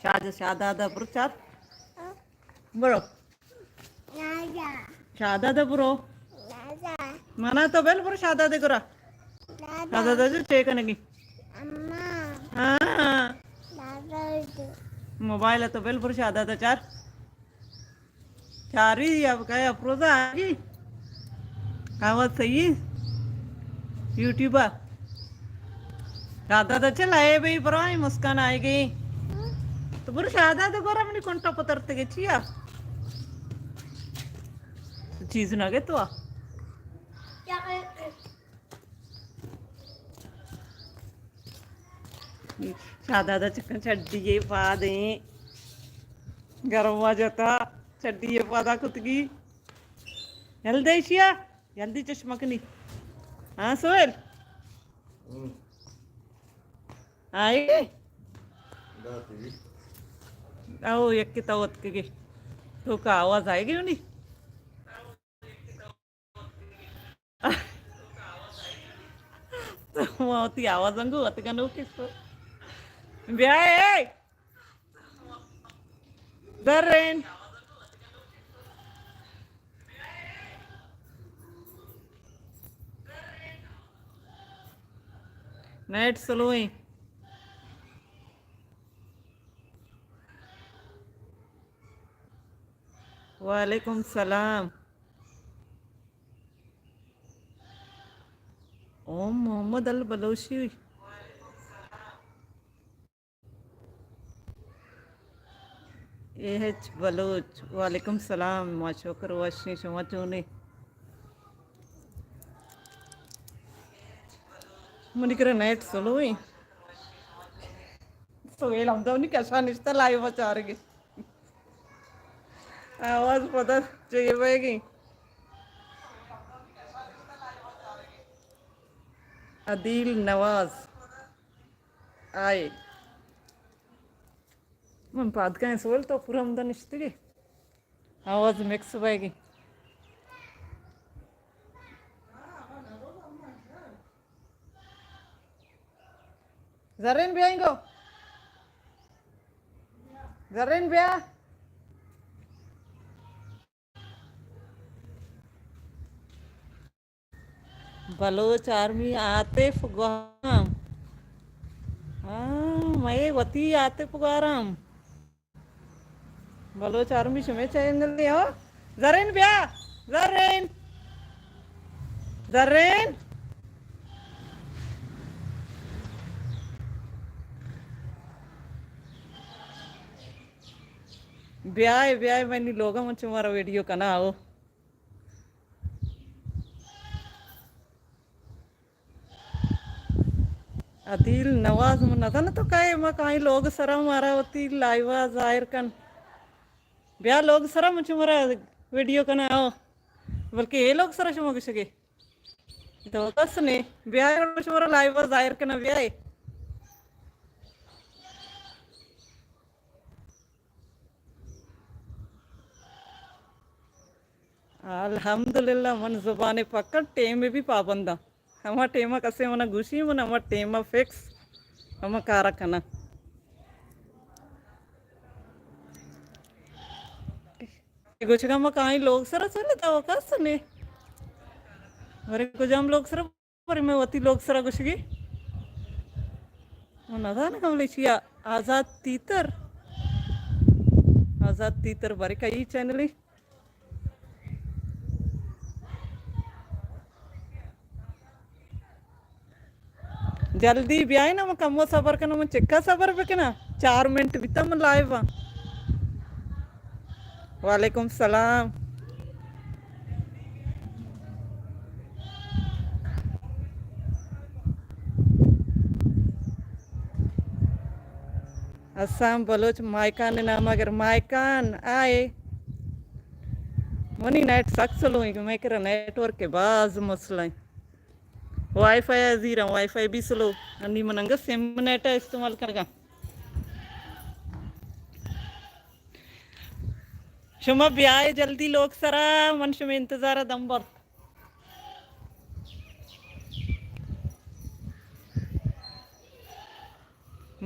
شاد، شاداد ءَ برو چار۔ برو۔ شاداد ءَ برو۔ منا تو بل برو شاداد ءِ گورا۔ شاداد ءَ چے کنگی؟ ہاں۔ موبائل ءَ تو بل برو شاداد ءَ چار۔ چاری اب کئے افروزہ آگی؟ آواز صحیح ہے؟ یوٹیوب ءَ۔ شاداد ءَ چل آئے بھئی برو آئی مسکان آئے گئی۔ تو برو شاداد ءِ گورا منی کنٹا پترتے گے چیا؟ چیز نہ گے تو آ۔ شاداد ءَ چکن چڈی ءَ پادیں۔ گرم ءَ جتا چڈی ءَ پادا کتگی۔ یل دے ایشی ءَ، یل دی چشمہ کنی۔ ہاں سہیل؟ ہم۔ آئے گے؟ او یکی تو اتکگے۔ تو کا آواز آئے گی ہونی؟ تو ما وتی آواز انگو وت گنو کسو۔ بیا اے۔ زرین۔ نیٹ سلو ہیں۔ وعلیکم السلام۔ اوم محمد البلوشی۔ اے ایچ بلوچ، وعلیکم السلام، ما شکر وشیں، شما چونے؟ منی کرا نیٹ سلو ہیں۔ سہیل ہمدا منی کشا نشتہ لائیو ءَ چارگی۔ آواز پدا چے بئیگی۔ عدیل نواز آئے۔ من پاد کئیں سہیل تو پورا ہمدا نشتگی۔ آواز مکس بئیگی۔ زرین بیا انگو۔ زرین بیا۔ بلوچ آرمی عاطف گوہرام۔ ہاں، مئے وتی عاطف گوہرام۔ بلوچ آرمی شمے چینل نے ہو۔ زرین بیا۔ زرین۔ زرین۔ بیائے، بیائے، منی لوگا من چمارا ویڈیو کنا ہو۔ عدیل نواز، من نزاناں تو کئے، ما کائیں لوگ سرا مارا وتی لائیوا ظاہر کن۔ بیا لوگ سرا مچ مرا ویڈیو کنا آؤ۔ بلکہ اے لوگ سرا شما گشگے۔ تو کس نے۔ بیا شمارا لائیوا ظاہر کنا بیائے۔ الحمدللہ، من زبان پکڑ، ٹیم بھی پابنداں۔ ہما ٹیما کسے منا گوشی، من ہما ٹیما فکس ہما کارا کناں۔ گوشگا ما کائیں لوگ سرا چلے تا کس نے۔ بارے کجام لوگ سرا؟ بارے میں وتی لوگ سرا گوشگی۔ من نزاناں بلے چیا آزاد تیتر۔ آزاد تیتر بارے کئی چینل ہے؟ جلدی بیائے نا، من کمو صبر کناں، من چکا صبر بکناں، چار منٹ بیتا من لائیو آں۔ وعلیکم السلام۔ اسام بلوچ مائکان نام اگر مائکان آئے۔ منی نیٹ سک سلو ہیں، میں کرا نیٹ ورک کے باز مسئلہ ہیں۔ وائی فائی ءَ زیراں، وائی فائی بھی سلو۔ انی من انگت سم نیٹ ءَ استعمال کنگا۔ شما بیائے جلدی لوگ سرا، من شما انتظار دم برت۔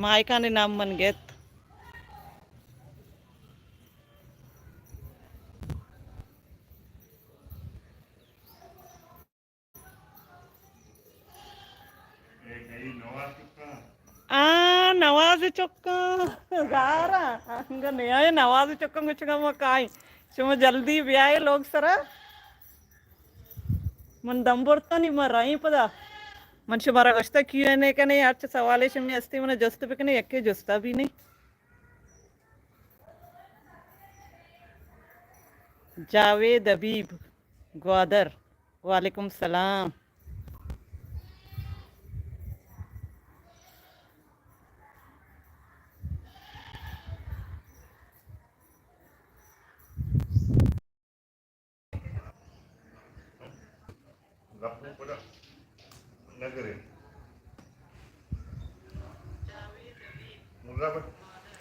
مائکانی نام من گیت۔ آ، نواز چکاں، گارا، انگا نیائے نواز چکاں گچگا ما کائیں۔ شما جلدی بیائے لوگ سرا۔ من دم برتانی، ما رائیں پدا۔ من شمارا گوشتا کیو این اے کنے، ہرچ سوالے شمی ہستی منا جست بکنے، یکے جستا بھی نہیں۔ جاوید حبیب گوادر، وعلیکم السلام۔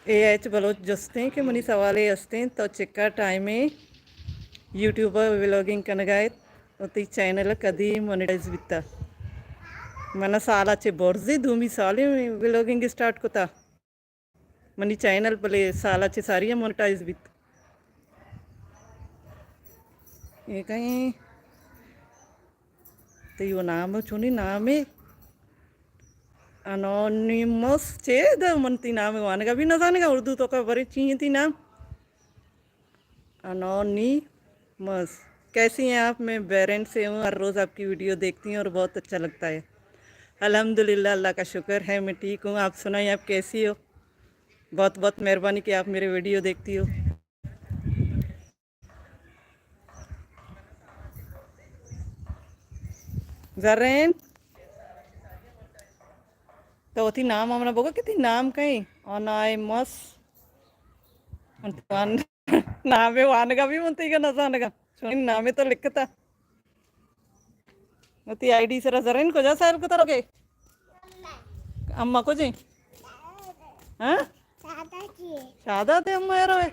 اے ایچ بلوچ جستیں کہ منی سوالے ہستیں، تو چکا ٹائمے یوٹیوب ءَ ولاگنگ کنگا ات، وتی چینل کدی مونیٹائز بیتا؟ من سالا چہ برزی دومی سالے ولاگنگ اسٹارٹ کتا۔ منی چینل بلے سالا چہ ساری مونیٹائز بیت۔ اے کہیں تئی وہ نام چونی نامے؟ انونیمس چے؟ دا من تی نام وانگا بھی نہ زانگا، اردو تو کا برے چی ہیں تی نام؟ انونیمس۔ کیسی ہیں آپ؟ میں بحرین سے ہوں، ہر روز آپ کی ویڈیو دیکھتی ہوں اور بہت اچھا لگتا ہے۔ الحمدللہ، اللہ کا شکر ہے، میں ٹھیک ہوں۔ آپ سنائیں، آپ کیسی ہو؟ بہت بہت مہربانی کہ آپ میرے ویڈیو دیکھتی ہو۔ زرین، تو وتی نام ہمنا بگو کہ تی نام کئیں؟ انائمس۔ من تو وان-، نامے وانگا بھی من تیگا نزانگا۔ چون نامے تو لکھتا۔ وتی آئی ڈی سرا زرین کجا سیل کتا روگے؟ اما کجیں؟ ہاں؟ شاداد اما روے۔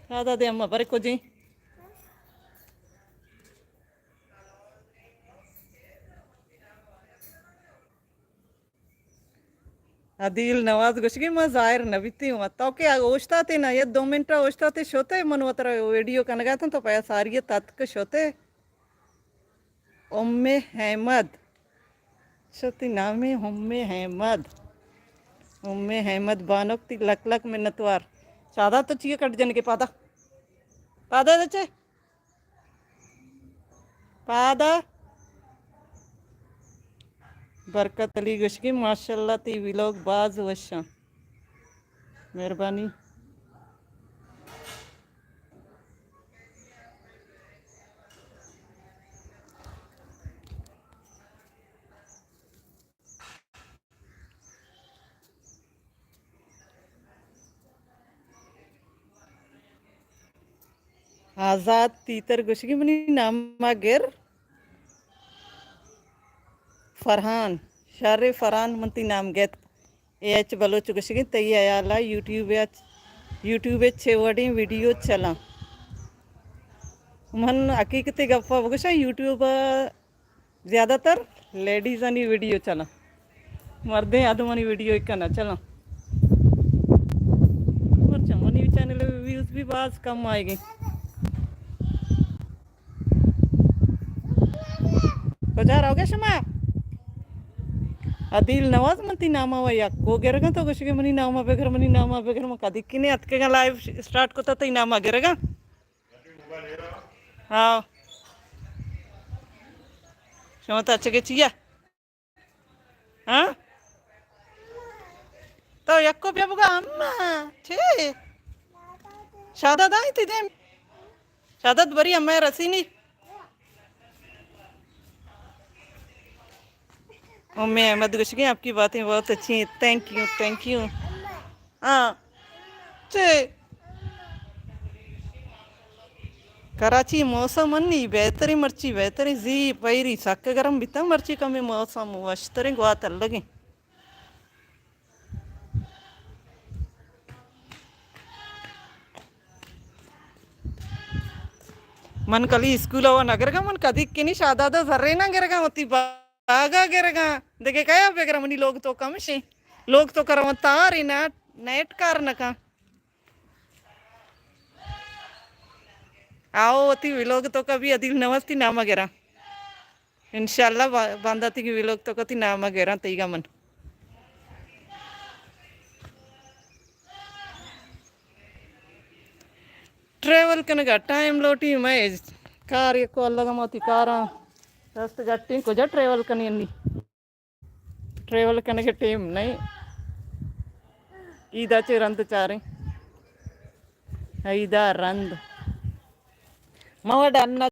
شاداد اما برے کجیں؟ عدیل نواز گوشگی ما ظاہر نہ بیتی ہوں۔ تو کہ اوشتاتے نا، یہ دو منٹ اوشتاتے شوتے، من وترا ویڈیو کنگا تھا تو پیا ساری تتک شوتے۔ ام احمد۔ شتی نامی ام احمد۔ ام احمد بانک تی لک لک منتوار۔ شادا تو چیئے کٹ جن کے پادا۔ پادا دچے۔ پادا۔ برکت علی گوشگی ماشاءاللہ تی ویلوگ باز وشاں۔ مہربانی۔ آزاد تیتر گوشگی منی نام ءَ گر۔ فرحان، شر فرحان من تی نام گت۔ اے ایچ بلوچ گوشگی تئی حیال ءَ یوٹیوب ءَ، یوٹیوب ءَ چے وڑیں ویڈیو چلاں؟ من حقیقت گپا بگوشاں، یوٹیوب ءَ زیادہ تر لیڈیزانی ویڈیو چلاں، مردیں آدمانی ویڈیو اکا نہ چلاں۔ مرچاں منی چینل ویوز بھی باز کم آئیگی۔ کجا روگے شما؟ عدیل نواز من تی ناما و یکو گرگاں، تو گوشگے منی ناما بگر، منی ناما بگر، من کدی کنے اتکگاں لائیو اسٹارٹ کتا تئی ناما گرگاں۔ ہاں۔ شما تچگے چیا؟ ہاں؟ تو یکو بیا بگا اما۔ چے؟ شاداد آئی تی دیم۔ شاداد بری اما رسینی۔ ام احمد گوشگی آپ کی باتیں بہت اچھی ہیں۔ Thank you, thank you. ہاں۔ چے؟ کراچی موسم انی بہتریں، مرچی بہتریں، زی پیری سک گرم بیتا، مرچی کمی موسم وشتریں، گوات الگیں۔ من کلی اسکول ءَ نہ گرگاں، من کدی کنی شاداد ءَ زرے نہ گرگاں، وتی باگا گرگاں، دگہ کیا بگراں، منی لوگ تو کمشیں۔ لوگ تو کرا تار ہی نا، نیٹ کار نہ کن. آؤ، وتی ویلوگ تو کبھی عدیل نواز تی نام گرا. انشاءاللہ با-، باندا تی ویلوگ تو کتی نام گرا تیگا من. ٹریول کنگا ٹائم لوٹی، مئے کار یکو الگ، ما وتی کاراں دست گٹیں، کجا ٹریول کنی انی؟ ٹریول کنگ ٹیم نہیں. عیدا چے رند چاریں، عیدا رند. ما وڈ انا